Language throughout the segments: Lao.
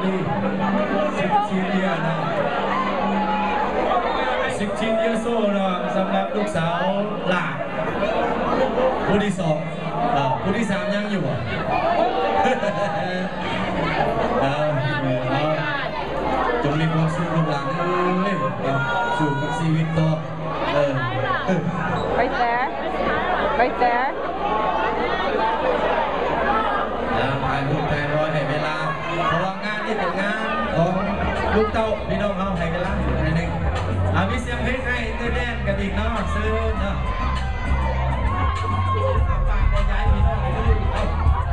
ນີ້ sixteen year ເນາະ sixteen years old ເນາະ ສຳລັບລູກສາວຫຼ້າ ຜູ້ທີສອງ ເອີ ຜູ້ທີສາມຍັງຢູ່ບໍ່? ເອີ ເອີ ເອົາ ຈົ່ງມີຄວາມສຸກລູກຫຼານເອີຍ ເນາະ ສູ້ກັບຊີວິດຕໍ່. ເອີ Right there. Right there. ແລ້ວຖ່າຍຮູບຖ່າຍຮອຍໃຫ້ເວລາ ເພາະວ່າງານນີ້ເປັນງານຂອງລູກເຕົ້າ ພີ່ນ້ອງເຮົາ ໃຫ້ເວລາໜ້ອຍໜຶ່ງ. ເອົາ ມີສຽງເພງໃຫ້ເຕີແດນກັນອີກເນາະ ເຊີນເນາະ. ເອົາ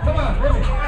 Come on, baby.